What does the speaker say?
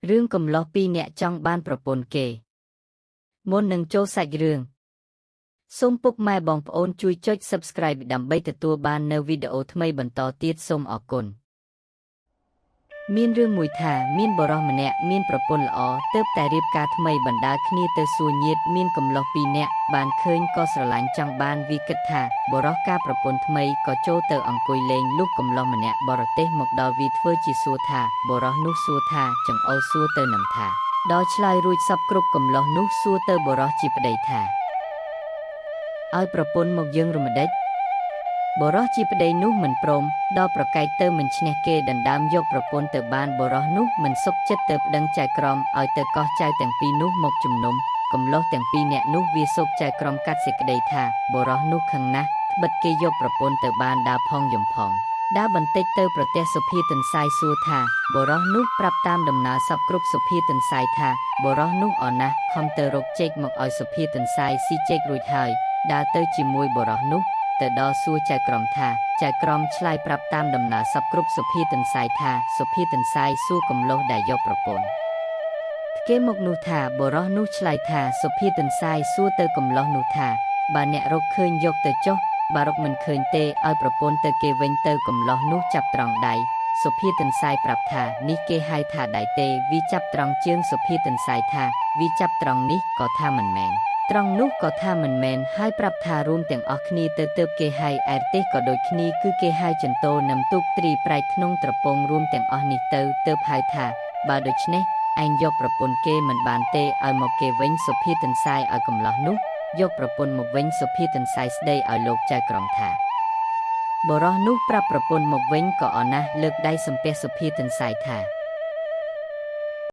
រឿងកំលោះពីរនាក់ចង់បានប្រពន្ធគេមុននឹងចូលសាច់រឿងសូមពុកម៉ែបងប្អូនជួយចុច Subscribe ដើម្បីទទួលបាននូវវីដេអូថ្មីបន្តទៀតសូមអរគុណមានរឿងមួយថាមានបុរសម្នាក់មានប្រពន្ធល្អទើបតែរៀបការថ្មីបណ្ដើរគ្នាទៅសួរញាតិមានកំលោះពីរនាក់បានឃើញក៏ស្រឡាញ់ចង់បានវាគិតថាបុរសការប្រពន្ធថ្មីក៏ចូលទៅអង្គុយលេងលុះកំលោះម្នាក់បរទេសមកដល់វាធ្វើជាសួរថាបុរសនោះសួរថាចង្អុលសួរទៅនឹងថាដល់ឆ្លើយរួចសពគ្រប់កំលោះនោះសួរទៅបុរសជាប្តីថាឲ្យប្រពន្ធមកយើងរំដេចបុរសជាប្តីនោះមិនព្រមដល់ប្រកែកទៅមិនឈ្នះគេដណ្ដើមយកប្រពន្ធទៅបានបុរសនោះមិនសុខចិត្តទៅប្តឹងចៅក្រមឲ្យទៅកោះចៅទាំងពីរនោះមកជំនុំកំលោះទាំងពីរនាក់នោះវាសូកចៅក្រមកាត់សេចក្តីថាបុរសនោះខឹងណាស់ត្បិតគេយកប្រពន្ធទៅបានដើរផងយំផងដើរបន្តិចទៅប្រទេសសុភាទន្សាយសួរថាបុរសនោះប្រាប់តាមដំណើរសពគ្រប់សុភាទន្សាយថាបុរសនោះអណាស់ខំទៅរកចេកមកឲ្យសុភាទន្សាយស៊ីចេករួចហើយដើរទៅជាមួយបុរសនោះទៅដល់សួរចៅក្រមថាចៅក្រមឆ្លើយប្រាប់តាមដំណើរសពគ្រប់សុភាទន្សាយថាសុភាទន្សាយសួរកំលោះដែលយកប្រពន្ធគេមកនោះថាបុរសនោះឆ្លើយថាសុភាទន្សាយសួរទៅកំលោះនោះថាបើអ្នករកឃើញយកទៅចុះបើរកមិនឃើញទេឲ្យប្រពន្ធទៅគេវិញទៅកំលោះនោះចាប់ត្រង់ដៃសុភាទន្សាយប្រាប់ថានេះគេហៅថាដៃទេវាចាប់ត្រង់ជើងសុភាទន្សាយថាវាចាប់ត្រង់នេះក៏ថាមិនមែនត្រង់នោះក៏ថាមិនមែនហើយប្រាប់ថារួមទាំងអស់គ្នាទៅទើបគេហៅឯរទេសក៏ដូចគ្នាគឺគេហៅចន្ទោនឹមទូកត្រីប្រែកក្នុងត្រពងរួមទាំងអស់នេះទៅទើបហៅថាបើដូច្នេះឯងយកប្រពន្ធគេមិនបានទេឲ្យមកគេវិញសុភាទន្សាយឲ្យកំលោះនោះយកប្រពន្ធមកវិញសុភាទន្សាយស្ដីឲ្យលោកចៅក្រមថាបុរសនោះប្រាប់ប្រពន្ធមកវិញក៏អណាស់លើកដៃសំពះសុភាទន្សាយថា